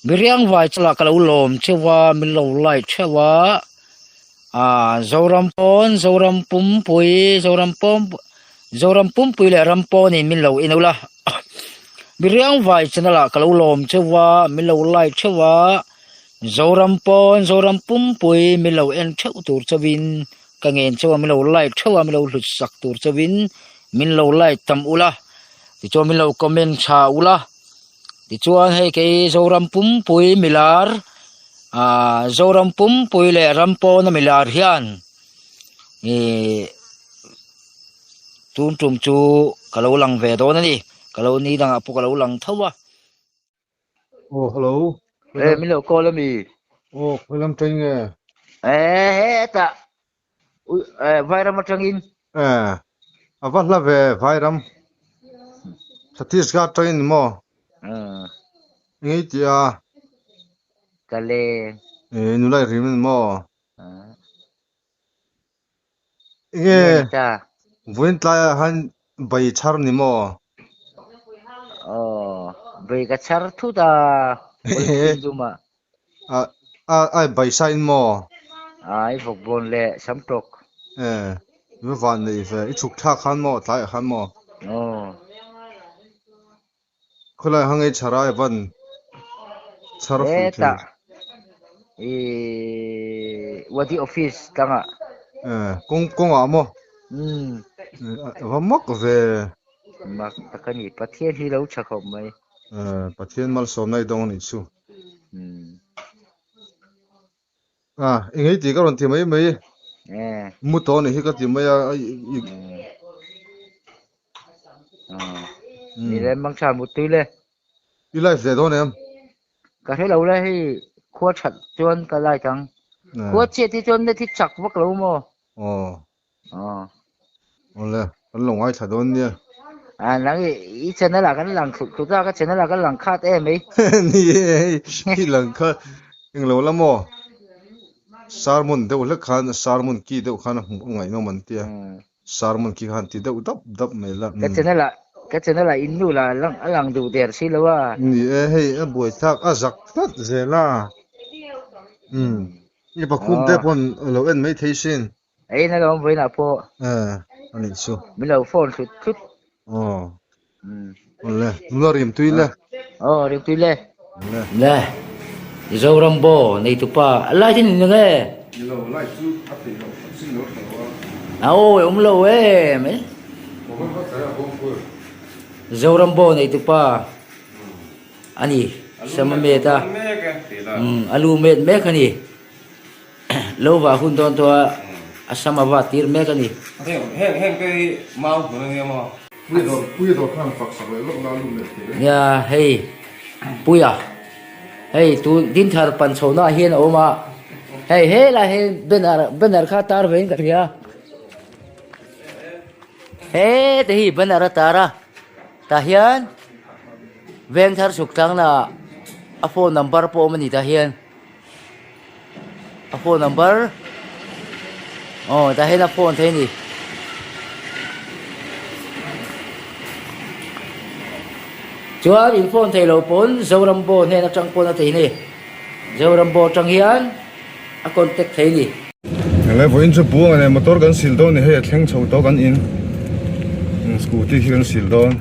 Miriang vai chula ka lo lawm theuh a min lo like theuh a ah Zoram pawn Zoram pumpui Zoram pawm Zoram pumpui leh ram pawnin min lo en ula Miriang vai channel ah ka lo lawm theuh a min lo like theuh a Zoram pawn Zoram pumpui min lo en theuh tur chauhin ka ngen chauh a min lo like theuh a min lo hlut sak tur chauhin min lo like tam ula tichuan min lo comment tha ula. Tichuan hei kei Zoram pumpui milar ah Zoram pumpui leh ram pawna milar hian ihh tun tum chu ka lo lang ve dawn a ni ka lo ni dangah pawh ka lo lang tho a. Aw hello. E min lo call a mi. Aw khawi lam teng nge? E hetah Vairam atangin. E a va hla ve Vairam. Chhattisgarh atangin ni maw? Engei tih a? Ka leng. E nula i rim a ni maw? Enge vawiin tlaiah khan bai chhar ni maw? Aw bai ka chhar thut a zuma. A a bai sa in maw? Ai vawk bawn leh sam tawk. E va van nei ve i chhuk thlak khan maw tlaiah khan maw? Aw. Khawilai hang ei chhar ai van chhar fuh thei. Hetah i wadi office tlangah. E kawng kawngah maw? Umm. Va mak ve. Mak tak a ni Pathian hi lo tha khawp mai. E Pathian malsawmna i dawng a nih chu. Umm. A engei tih ka rawn ti mai mai. E. Mu tawh a nih hi ka ti mai a. Ni le mang tha mut tui le. I live ve dawn em? Ka hre lo le hei khua that chuan ka like ang. Khua chiah te chuan net hi chak vak lo maw? Aw. Aw. Awle, kan lo ngaithla dawn nia. A nang i i channel ah kan lang thut thut a, ka channel ah kan lang khat em ei. Ni e hei i lang kha englo la maw? Sermon deuh hlek khan sermon ki deuh khan a hmuh a ngaihnawm an tia. Sermon khi khan ti deuh dap dap mai la. Ka channel ah ka channel ah in nu la lang a lang duh der si lo a. Ni e hei a buaithlak a zak tlat zel a. Umm i pakhum te pawn lo en mai thei sin. Ei na lo vawiin ah pawh. E a nih chu. Min lo phone thut thut. Aw. Awle nula rim tui le. Aw rim tui le. Le Zoram bo neitupa lai tin ni nge. Ni lo lai chu a theih loh a chin lo tha lo a. Aw awm lo e mai. Zoram bo neitupa a ni Sama met a. A lu met mek a ni. Lo va hun dawn tawh a, a sam a va tir mek a ni. Heng heng te hi mau hmun a nia maw? Puia dawr Puia dawr khan fak sak leh lawk la lu leh thei e. Nia hei Puia hei tun Dinthar pan chhohna ah hian a awm a, hei helai hi banner banner kha tar ve in ka hria, hete hi banner a tar a, tah hian Vengthar chhuk tlangna ah a phone number pawh a awm a ni tah hian. A phone number aw tah hian a phone thei a ni. Chuan in phone thei lo pawn Zorambo hnen atang pawn a thei a ni. Zorambo atang hian a contact thei a ni. Helai vawiin chu buang a nei motor kan sil dawn a ni hei a thleng chho tawh kan in scooty hi kan sil dawn.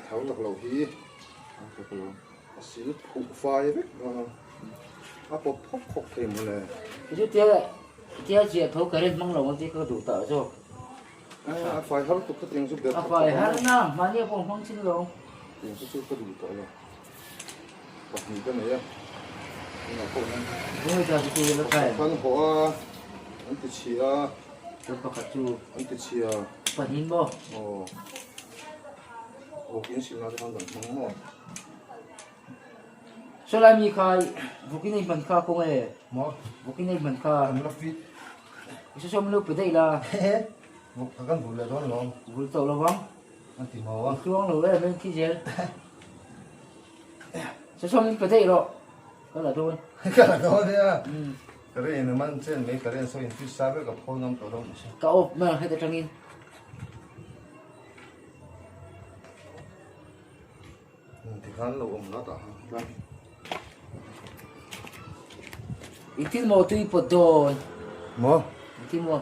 Thau tak lo hi a sil phuh fai vek dawn a, a pawp phawk phawk thei mawle. Tia chiah tho current hmang lo ang tih ka duh tah zawk. A fai har tuk kha tiang chu ber A fai har na mahni a pawh hmang chin lo. Tiang chu chu ka duh tawh lo. Pahnih ka nei a. Engah pawh hian. Ui ta chu la kai. Pakhat khan hawh a an ti chhia a. Chuan pakhat chu. An ti chhia. Pahnih maw? Aw. Aw in silna te khan kan hmang maw? Sawlai mi kha vukin ei hman kha kawng e. Maw? Vukin ei hman kha. An la fit. I saw min lo pe daih la. Vuk kha kan vul leh dawn alawm. Vul tawh lo vang. An ti maw a. I tluang lo em em khi zel. Sasawm in pe daih rawh. Ka la dawn. Ka la dawn nia. Ka rin in man chen mai ka rin saw in fish sa vek ka phawl ngam tawh lo. Ka off mai ang heta tangin. Tikhan lo awm la tah han. Engtin maw tui pawt dawn? Maw? Engtin maw?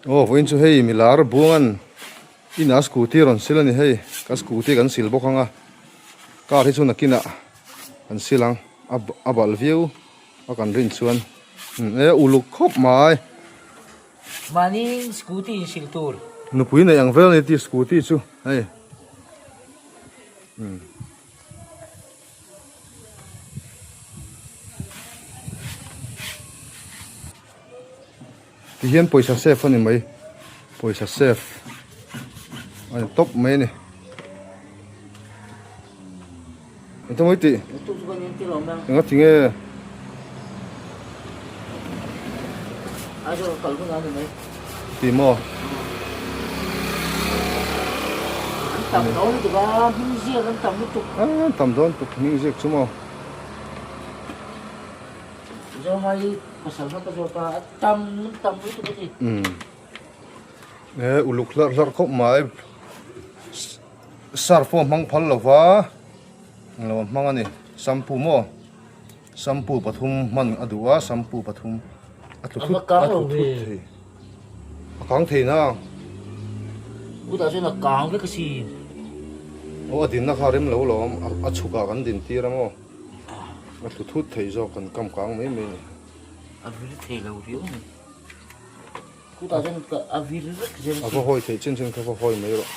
Aw vawiin chu hei milar buangan inah scooty rawn sil a ni hei ka scooty kan sil bawk ang a car hi chu nakinah kan sil ang a balh viau a kan rin chuan e uluk khawp mai. Mahni scooty in sil tur. Nupui neih ang vel a ni tih scooty chu hei. Ti hian pawisa safe a ni mai pawisa safe a ni tawp mai a ni engtin mawi tih enga ti nge ti maw An tam dawn lutuk a, hming ziak an tam lutuk. An tam dawn lutuk hming ziak chu maw. Zawma hi pasal kha ka zawt a, a tam tam lutuk a ti. Umm. E uluk hlarh hlarh khawp mai. Surf pawh a hmang phal lo va, englo a hmang a ni. Shampoo maw? Shampoo pathum hman a duh a, shampoo pathum a tlu thut a tlu thut thei. A kang thei na. Kutah chuan a kang vek asin. Aw a dinna kha a rem lo lawm, a chhukah kan din tir a maw. A tlu thut thei zawk kan kam kang mai mai a ni. A vir thei lo riau mai. Kutah chuan a vir vek zel A va hawi theih chin chin kha va hawi mai rawh.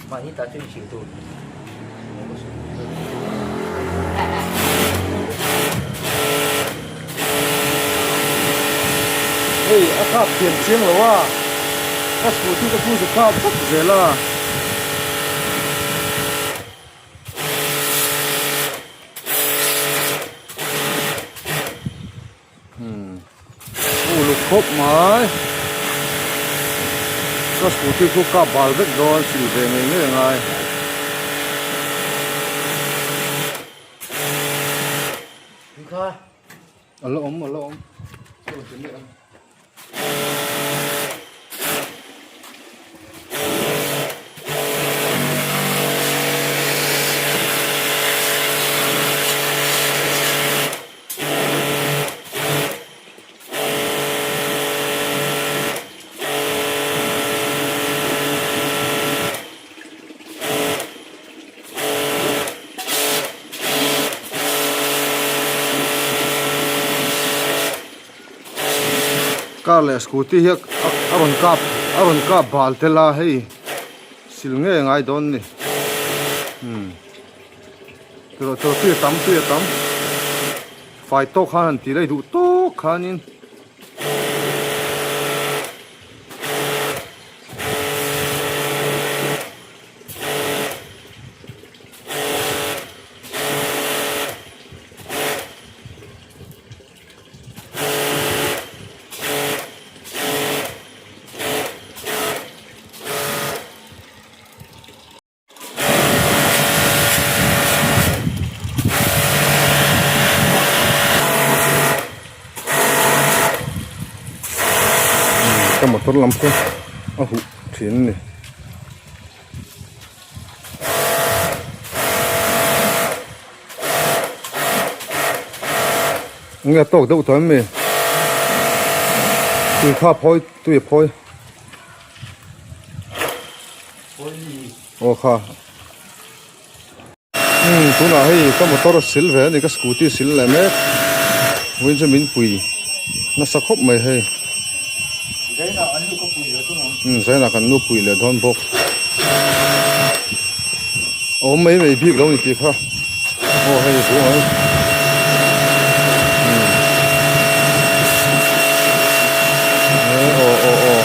Mahni ta chu inhrilh tur. Hei a kap thiam chiang lo a, ka scooty ka chu kap vak zel a. khawp mai. Ka scooty chu kap bal vek dawn sil ve ngei ngei a ngai. A la awm a la awm. Car leh scooty hi a rawn kap a rawn kap bal tel a hei sil ngei a ngai dawn a ni umm tiraw tiraw tui a tam tui a tam fai tawk khan han tih leh duh tawk khanin. Ka motor lam chu a huh thin a ni. Nge a tawk deuh tawh em mi? Tui kha a phawi tui a phawi. Aw kha. Umm tunah hei ka motor sil ve a ni ka scooty sil leh mek. Vawiin chu min pui nasa khawp mai hei. Umm zainah kan nu pui leh dawn bawk. A awm mai mai bik lo ni tih kha aw hei buang ang umm aw aw aw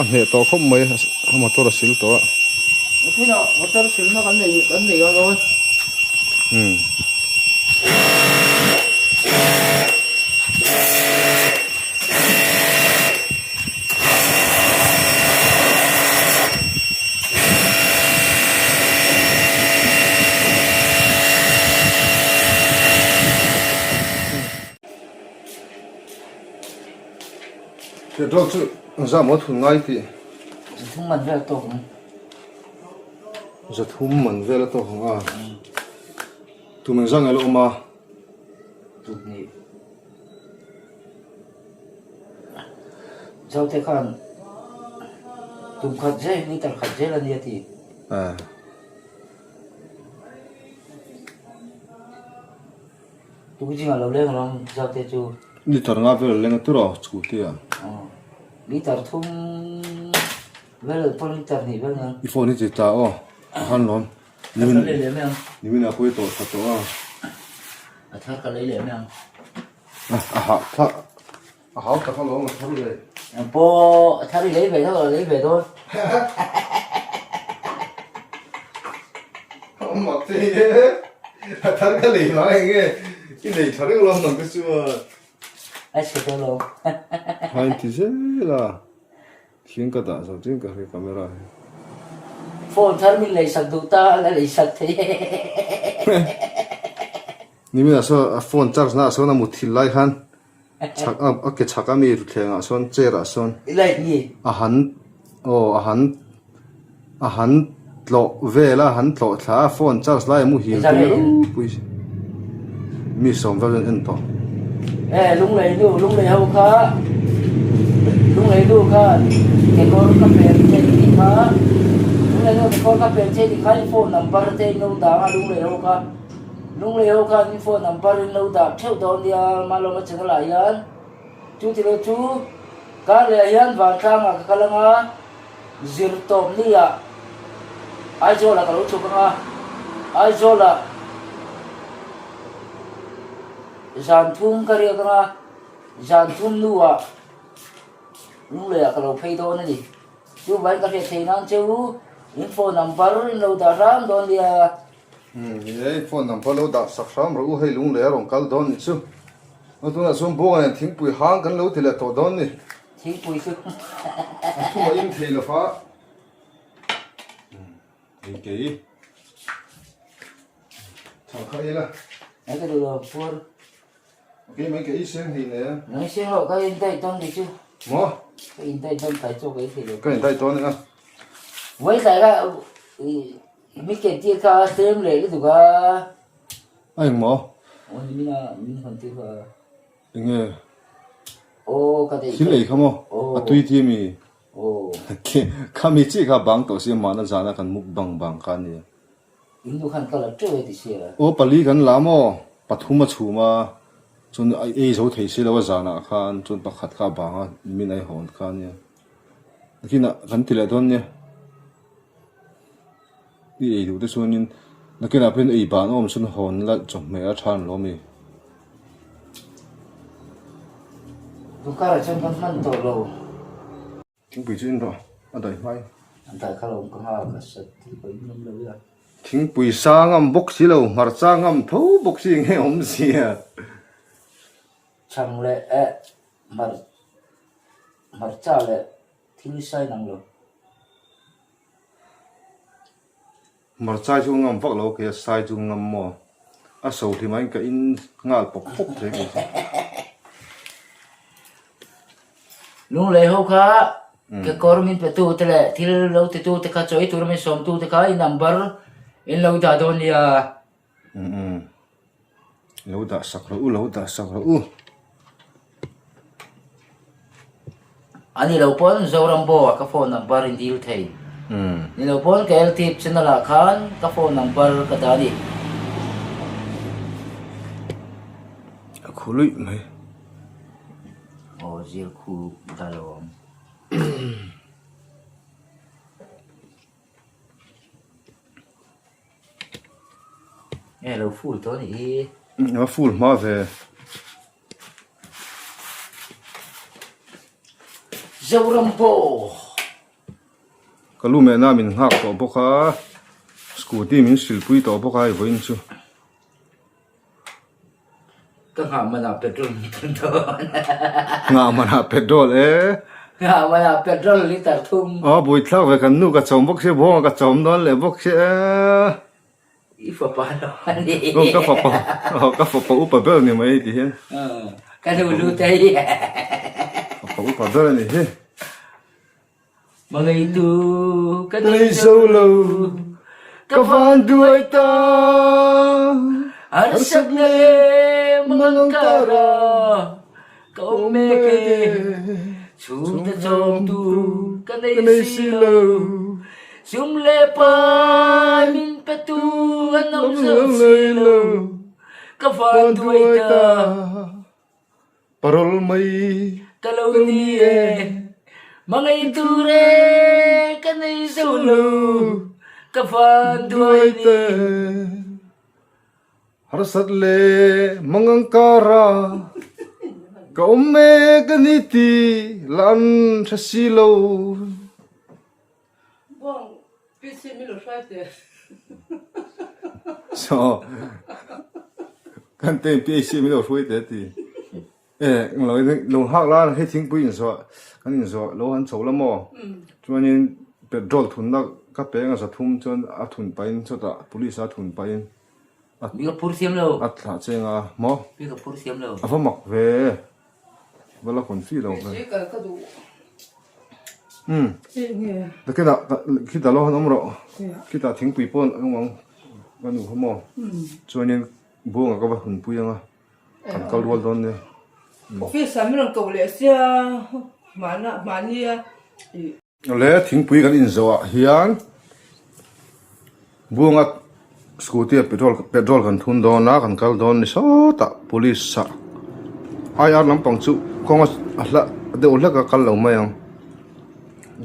a hneh tawh khawp mai a motor a sil tawh a. Motor silna kan nei kan nei a dawn. Umm. Petrol chu zah maw thun ngai tih. Zathum man vel a tawk ang. Zathum man vel a tawk ang a. Tum engzah nge la awm a? Tuhnih. Zote khan tum khat zel liter khat zel a nia ti. Tukzingah lo leng rawng Zote chu. Liter nga vel a leng a tur aw scooty ah. Liter thum vel pawh liter hnih vel nia. I phone hi ti ta aw a han lawm. A thar lei leh mai ang. Nimin ah pawh i tawh tha tawh a. A thar ka lei leh mai ang. A hah tha a hau tak alawm a thar lei. Pawh a thar i lei ve tho a lei ve dawn. Mak thei e a thar ka lei hma eng nge i lei tha reuh lo nang te chuan. A chhe tawh lo. Thain ti zel a. Thing ka dah zo chiang ka hria camera hi. Phone thar min lei sak duh ta a la lei sak thei e. Nimin ah sawn a phone charge na ah sawn a muthilh lai khan chhak a a ke chhak a mi ruthleng ah sawn chair ah sawn a han aw a han a han tlawh vel a han tlawh thla a phone charge lai a muhil tum ropui mi sawm vel an en tawh. E lunglei nu lunglei ho kha lunglei nu kha kekawr ka pen che tih kha lunglei nu kekawr ka pen che tih kha i phone number te in lo dah a lunglei ho kha lunglei ho khan i phone number in lo dah theuh dawn nia Malawma channel ah hian chu ti lo chu kar leh ah hian vantlang ah ka kal anga. Zir tawp ni ah Aizawl ah ka lo chhuk ang a, Aizawl ah zan thum ka riak ang a, zan thum nu ah Lunglei ah ka lo phei dawn a ni. Chuvangin ka hriat theih nan che u, in phone number in lo dah hram dawn nia. Umm, ni e, phone number lo dah sak hram rawh u, hei Lunglei a rawn kal dawn ni chu. Aw tunah chuan buanga nen thingpui hang kan lo ti leh tawh dawn ni. Thingpui chu a thum a in thei lo va. Hei kei chhang kha ila. Nai ka duh lo puar. Kei mai ka ei seng hei ne. Nang seng lo ka in daih dawn ni chu. Maw? Ka in daih dawn tlai chaw ka ei thei lo. Ka in daih dawn nia. Vawi tlai kha mi ken tir kha tlem leh lutuk a. A eng maw? Aw ni mina min hawn tir kha. Enge? Aw ka daih. Thil ei kha maw? Aw. A tui ti ami? Aw. Khami chi kha bang tawh si mahna zana kan mukbang bang kha ania. In nu khan ka la teuh e ti sia. Aw pali kan la maw? Pathum a chhum a, chuan a ei zo thei si lo a zanah khan chuan pakhat kha a bang a, min ai hawn kha ania. Nakinah kan ti leh dawn nia. I ei duh te chuanin nakinah pawhin ei ban awm chuan hawn la chawhmeh a tha an lo ami. Tunkarah chuan kan hman tawh lo. Thingpui chu in rawh a daih hmai. An dai kha lo awm ka nghak a sat thil pawh in awm lo ila. Thingpui sa ngam bawk si lo, hmarcha ngam tho bawk si nge awm zia. Chhang leh eh hmar hmarcha leh thil sai nang lo. Hmarcha chu ngam vak lo kei a sai chu ngam maw? A so hlim aiin ka in nghal pawp pawp thei kei chu. Lunglei ho kha kekawr min pe tu te leh thil lo ti tu te kha chawi tur min sawm tu te kha i number in lo dah dawn nia. Umm lo dah sak rawh u lo dah sak rawh u. A ni lo pawn Zoram Boa ka phone number in dil thei. Ni lo pawn ka LTip channel ah khan ka phone number ka dah a ni. A khu luih mai. Aw zir khu dah lo ang. Nge lo full tawh a nih hi. A full hma ve. Zoram pawh. Ka lu mehna min nghak tawh bawk a, scooty min silpui tawh bawk a hei vawiin chu. Ka nghah manah petrol min thun dawn. Nghah manah petrol e. Nghah manah petrol liter thum. Aw buaithlak ve kan nu ka chawm bawk sia buanga ka chawm dawn leh bawk sia e. I fapa lo a ni. Aw ka fapa aw ka fapa upa ber ni mai ti hian. Ka nu lu te hi. Fapa upa ber a ni hi. Mangai lu ka nei zo lo ka van duai ta. Harsat na le mangang kara ka awm mek e. Chhungte chawmtu ka nei si lo. Sum leh pai min petu an awm zo si lo. Ka van duai ta. Parol mai ka lo ni e. Mangai tur e ka nei zo lo. Ka van duai ni. Harsat leh mangang kara ka awm mek a ni tih lah an hre si lo. Saw kan te in PHC min lo hruai teh ti. E lo lo nghak la hei thingpui inzawh kan inzawh lo han chho la maw chuanin petrol thunna ka peng a zathum chuan a thun pahin chutah police a thun pahin a Mi ka phur thiam lo. A thlah cheng a maw? Mi ka phur thiam lo. A va mak ve. Va la confi lo ve. Umm. Takina khitah lo han awm rawh. Khitah thingpui pawh an awm ang ka nu kha maw? Chuanin buangah ka va hunpui ang a. Kan kal rual dawn nia. Office ah min rawn koh leh sia hmana hmahnia ih. Le thingpui kan inzawh ah hian buanga scooty ah petrol petrol kan thun dawn a kan kal dawn ni sawtah police ah IR lampang chu kawng a hla deuh hlek a kal lo mai ang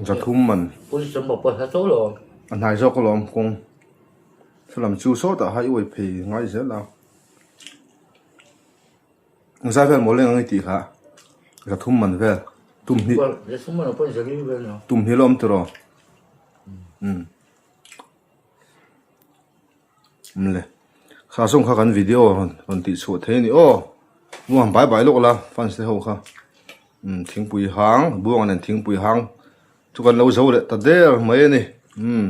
zathum man. Police lam pawh a hla tho lo. A hnai zawk alawm kawng saw lam chu sawtah highway phei ngai zel a. Zai vel maw leng ang i tih kha zathum man vel tum hnih tum hnih la awm tiraw umm le kha zawng kha kan video rawn tih chhuah thei a ni aw. Buang bai bai lawk la fans te ho kha umm thingpui hang buanga nen thingpui hang chu kan lo zo leh ta der mai a ni umm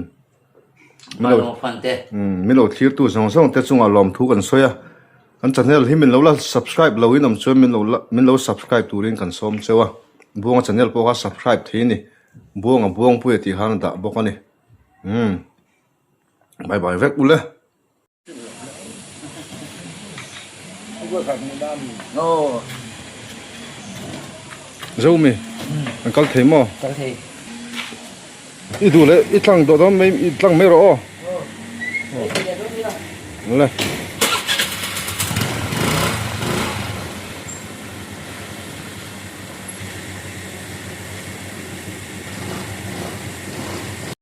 umm min lo thlir tu zawng zawng te chungah lawmthu kan sawi a kan channel hi min lo la subscribe lo in awm chuan min lo la min lo subscribe turin kan sawm cheu a buanga channel pawh kha subscribe thei a ni buanga buangpuia tih khan a dah bawk a ni umm bye bye vek ule. Zomi an kal thei maw? Kal thei. I duh leh i tlang dawh dawn mai i tlang mai rawh aw. Le.